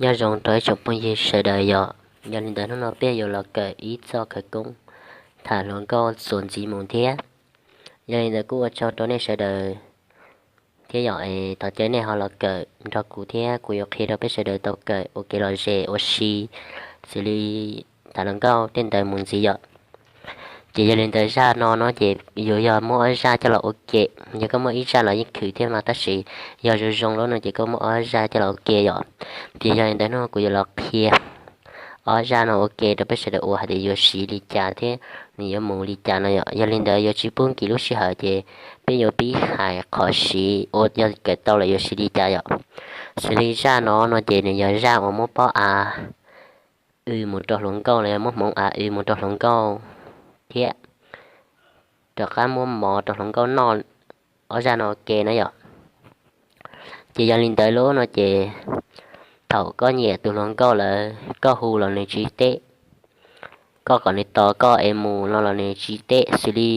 Nyob zoo rau ib tsoom phooj ywg sawv daws yom. Yog li ntawd hnub no peb yuav los kawm ib txoj khawv koob tham hluas nkauj txuas ntxiv mus thiab. Yog li ntawd kuj ua tsaug rau nej sawv daws thiab yom, es thov caw nej ho los kawm nrog kuv thiab kuv yuav qhia rau peb sawv daws tau kawm ua kev lom zem ua si xws li tham hluas nkauj tej ntawd mus ntxiv yom. Ces yog li ntawd zaj no no ces yuav yog muab ob zaj coj los ua ke. Yog koj muaj ib zaj los yeej khwv thiab mas tab sis yog zoo zoo lawm no ces koj muab ob zaj coj los ua ke yom. Ces yog li ntawd hnub no kuv yuav los qhia ob zaj no ua ke rau peb sawv daws ua hais tias yuav siv li cas thiab nws yuav mus li cas no yom. Yog li ntawd yuav tsis pub nkim lub sij hawm ces peb yuav pib hais qhov siv ua yog kawm tau lawm yuav siv li cas yom. Xws li zaj no no ces nws yog zaj uas muab pob av w mus rau hluas nkauj los yog muab hmoov av w mus rau hluas nkauj thiab rov qab muab mov rau hluas nkauj noj. Ob zaj no ua ke na yom. Ces yog li ntawd lub no ces thaum koj nyiam tus hluas nkauj lawm koj hu los nws tsis teb, koj kom nws tos koj es mus no los nws tsis teb. Xws li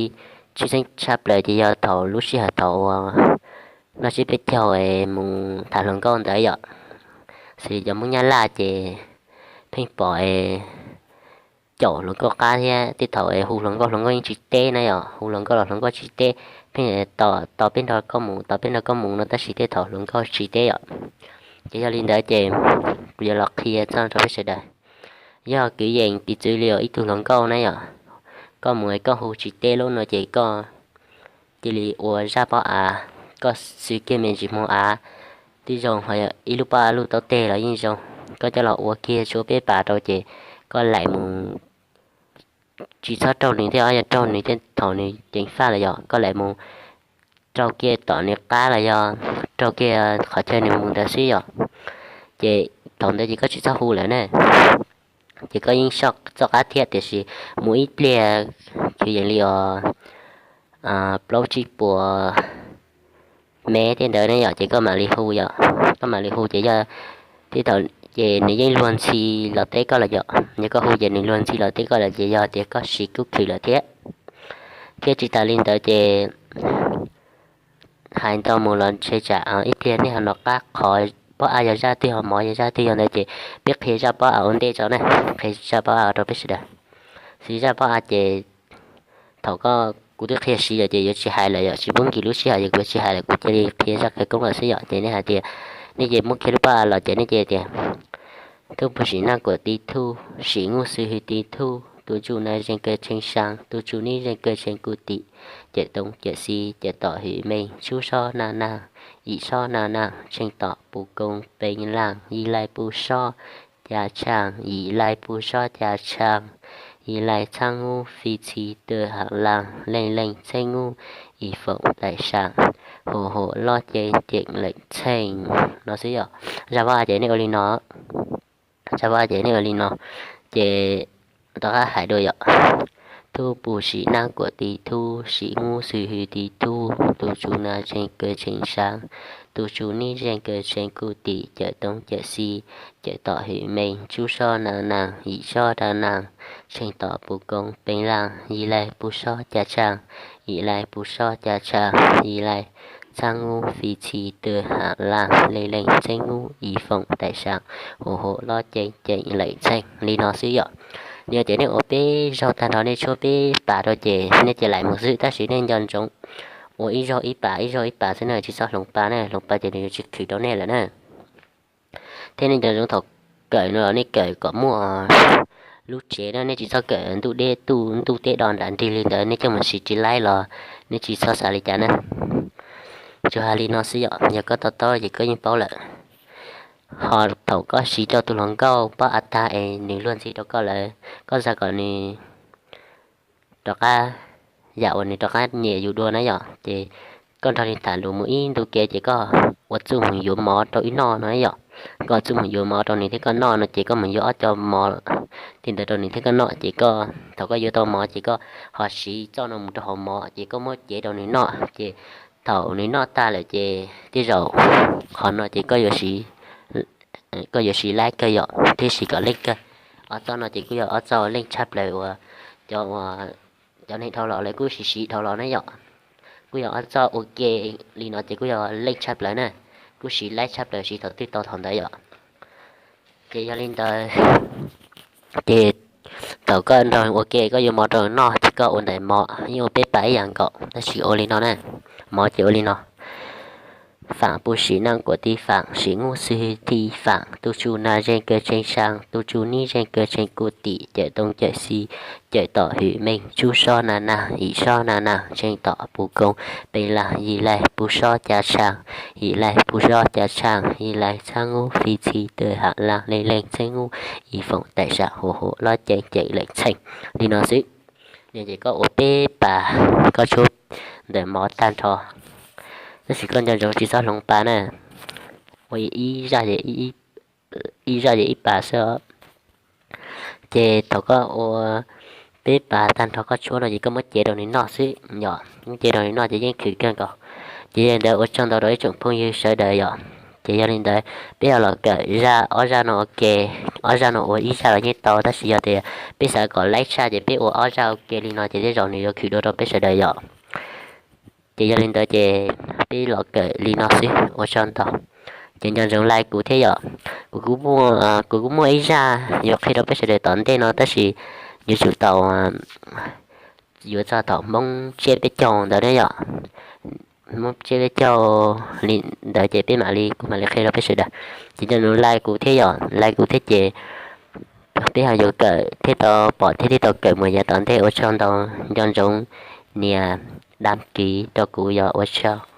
tshwj xeeb tshaj plaws ces yog thaum lub sij hawm thaum uas noj tsiab peb caug es mus tham hluas nkauj ntawd yom. Xws li cov Hmoob Nyab Laj ces pheej pom es caum hluas nkauj qab thiab tej thaum es hu hluas nkauj hluas nkauj yeej tsis teb na yom, hu hluas nkauj los hluas nkauj tsis teb, pheej tos tos peb nrog koj mus tos peb nrog koj mus no tab sis tej thaum hluas nkauj tsis teb yom. Ces yog li ntawd ces kuv yuav los qhia txog rau peb sawv daws. Yog kwv yees piv txwv li ib tug hluas nkauj na yom, koj mus es koj hu tsis teb lub no ces koj cia li ua zaj pob av, koj xwb kiag me ntsis hmoov av, twb zoo ho ib lub pob av lub taub teg los yeej zoo, koj coj los ua kiag tshuav peb pas rau ces koj laim mus tsis txhob raug nws thiab, yog raug nws thiab thaum nws ceev faj los yom, koj laim mus raug kiag tom nws qab los yog raug kiag qhov chaw nws mus ntawd xwb yom. Ces thaum ntawd ces koj tsis txhob hu lawm na, ces koj yeej soj txoj qab thiab tiam sis mus ib pliag kwv yees li os plaub tsib puas mev tej ntawd ne yom, ces koj mam li hu yom, koj mam li hu ces yog tej thaum ces nws yeej luag ntxhi los teb koj lawm yom, yog koj hu ces nws luag ntxhi los teb koj lawm ces yog tias koj siv kub khwm lawm thiab. Thiab tsis tas li ntawd ces hais ntau mus los ntshe tsam ib pliag nej ho nov qab qhov pob av yog zaj twg ho mov yog zaj twg yog ntawd ces peb qhia zaj pob av ua ntej tso na, qhia zaj pob av rau peb sawv daws. Xws zaj pob av ces thaum koj kuv twb qhia siv lawm ces yuav tsis hais lawm yom, tsis pub nkim lub sij hawm ces kuv tsis hais lawm, kuv cia li qhia zaj khawv koob lawm xwb yom. Ces nej hais tias nej ces muab kiag lub pob av los ces nej ces tias ทุกผู้สี่หน้ากั๋วตีธูป สี่ งูสี่หูตีธูป ตัวจูนาเร่งเกิดเชิงช้าง ตัวจูนี่เร่งเกิดเชิงกุฏิ เจ็ดตรงเจ็ดสี่ เจ็ดต่อหือเมง ชู้ซ้อนานา อีกซ้อนานา เชงต่อปูกงเปงลาง ยีไลปูซ้อ จาช่าง ยีไลปูซ้อ จาช่าง ยีไลช้าง งู ฟีชี เตอหางลาง เร่งเร่ง เช่ง งู อีฝง ไต่ช่าง โหโห ล้อเจง เจ๋งเหล็กเช่ง no xwb yom. Zaj pob av ces nej ua li no, zaj pob av ces nej ua li no, ces rov qab hais dua yom. ทุกผู้สี่หน้ากั๋วตีธูป สี่ งูสี่หูตีธูป ตัวจูนาเร่งเกิดเชิงช้าง ตัวจูนี่เร่งเกิดเชิงกุฏิ เจ็ดตรงเจ็ดสี่ เจ็ดต่อหือเมง ชู้ซ้อนานา อีกซ้อนานา เชงต่อปูกงเปงลาง ยีไลปูซ้อ จาช่าง ยีไลปูซ้อ จาช่าง ยีไล ช้าง งู ฟีชี เตอหางลาง เร่งเร่ง เช่ง งู อีฝง ไต่ช่าง โหโห ล้อเจง เจ๋งเหล็กเช่ง li no xwb yom. Yog tias nej ua peb zaug tag nrho nej tshuab peb pas rau ces nej cia laim mus xwb, tab sis nej nco ntsoov ua ib zaug ib pas ib zaug ib pas xwb na, tsis txhob hloov pa na, hloov pa ces nws yuav tsis khwv rau nej lawm na. Thiab nej nco ntsoov thaum kawm no los nej kawm kom muaj lub tsev na, nej tsis txhob kawm ntuj deb tuj ntuj teb do nram nrig li ntawd, nej coj mus siv tsis laib los nej tsis txhob xav li cas na. Tsuas hais li no xwb yom, yog koj to taub ces koj yeej paub lawm. Ho thaum koj siv rau tus hluas nkauj pob av tag es nws luag ntxhi rau koj lawm, koj xav kom nws rov qab, yam uas nws rov qab nyiam yus dua na yom, ces koj nrog nws tham lus mus ib ntu kev ces koj ua txuj mus yuav mov rau wb noj no yom. Koj ua txuj mus yuav mov rau nws thiab koj noj no ces koj mus yuav ob co mov tej ntawd rau nws thiab koj noj, ces koj, thaum koj yuav tau mov ces koj ho siv txoj no mus rau hauv mov ces koj muab cev rau nws noj, ces thaum nws noj tag lawm ces tej zaum qhov no ces koj yuav siv, koj yuav siv laib kawg yom, thiab siv kom leej kawg. Ob txoj no ces kuj yog ob txoj leej tshaj plaws uas cov, cov neeg dhau los lawv kuj siv siv dhau los na yom. Kuj yog ob txoj ua ke li no ces kuj yog leej tshaj plaws na, kuj siv laib tshaj plaws, siv thaum twg tau thaum ntawd yom. Ces yog li ntawd, ces thaum koj nrog ua ke koj yuav mov rau nws noj ces koj ua ntawm mov yeej ua peb pas ib yam nkaus tab sis ua li no na. Mov ces ua li no: Faam pub sim naaj kuas tij faam, sim nub xwb tij faam, tuj tsuj nag zeej kawg tseeb tshaaj, tuj tsuj nib zeej kawg tseeb kuj tim, cawm tooj cawm xib, cawm tom hwm meej, tsuj sob nag nag, yim sob nag nag, tseeb tom puv koob, peb laag yim laig pub sob ca tshaaj, yim laig pub sob ca tshaaj, yim laig txhaab nub fij txhib tawg ham laag leej leej, txheeb nub ib foom taim sam huv huv, lob ceeb ceem leem txheej. Li no xwb. Ces koj ua peb pas, koj tshuab ntawm mov tag nrho, tab sis koj nco ntsoov tsis txhob hloov pas na, ua ib zaj, ib zaj ces ib pas xwb. Ces thaum koj ua peb pas tag nrho koj tshuab no ces koj muab cev rau nws noj xwb yom, muab cev rau nws noj ces yeej khwm kawg nkaus. Ces yog li ntawd ua tsaug ntau rau ib tsoom phooj ywg sawv daws yom. Ces yog li ntawd peb ho los kawm zaj ob zaj no ua ke, ob zaj no ua ib zaj los yeej tau tab sis yog tias peb xav kom laib tshaj ces peb ua ob zaj ua ke li no ces tej zaum nws yuav khwm dua rau peb sawv daws yom. Ces yog li ntawd ces peb los kawm li no xwb ua tsaug ntau. Ces nco ntsoov like kuv thiab yom. Kuv kuj muaj, kuv kuj muaj ib zaj yuav qhia rau peb sawv daws tom ntej no tab sis yuav tsum tau, yuav txog thaum Hmoob tsiab peb caug ntawd ne yom. Hmoob tsiab peb caug li ntawd ces peb mam li, kuv mam li qhia rau peb sawv daws. Ces nco ntsoov like kuv thiab yom, like kuv thiab ces peb ho yuav kawm thiab tau pom thiab thiab tau kawm mus yav tom ntej. Ua tsaug ntau, nco ntsoov nias đăng ký rau kuv yom, ua tsaug.